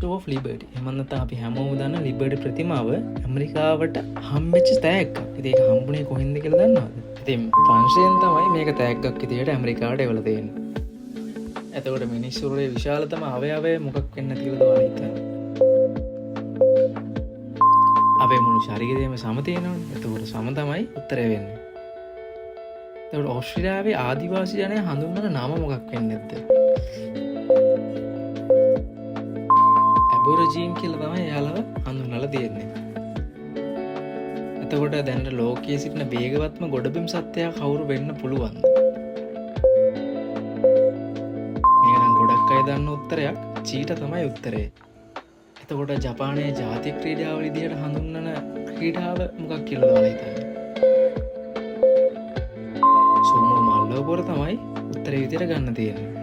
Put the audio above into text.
Of liberty එහෙම නැත්නම් අපි හැමෝම දන්න ලිබර්ටි ප්‍රතිමාව ඇමරිකාවට හම්බෙච්ච තෑග්ගක්. ඉතින් ඒක හම්බුනේ කොහෙන්ද කියලා දන්නවද? ඉතින් ප්‍රංශයෙන් තමයි මේක තෑග්ගක් විදියට ඇමරිකාවට එවලා තියෙන්නේ. එතකොට මිනිස් ශරීරයේ විශාලතම අවයවය මොකක් වෙන්න ඇති කියලාද ඔයාලා හිතන්නේ? අපේ මුළු ශරීරයේම සම තියෙනවනේ. එතකොට සම තමයි උත්තරය වෙන්නේ. එතකොට ඕස්ට්‍රේලියාවේ ආදිවාසී ජනයා හඳුන්වන නම මොකක් වෙන්නේ නැද්ද? ඇබොරිජීන් කියලා තමයි එයාලව හඳුන්වලා තියෙන්නේ. එතකොට දැනට ලෝකයේ සිටින වේගවත්ම ගොඩබිම් සත්වයා කවුරු වෙන්න පුළුවන්ද? මේක නම් ගොඩක් අය දන්න උත්තරයක්. චීටා තමයි උත්තරේ. එතකොට ජපානයේ ජාතික ක්‍රීඩාව විදිහට හඳුන්වන ක්‍රීඩාව මොකක් කියලාද ඔයාලා හිතන්නේ? සුමෝ මල්ලවපොර තමයි උත්තරේ විදිහට ගන්න තියෙන්නේ.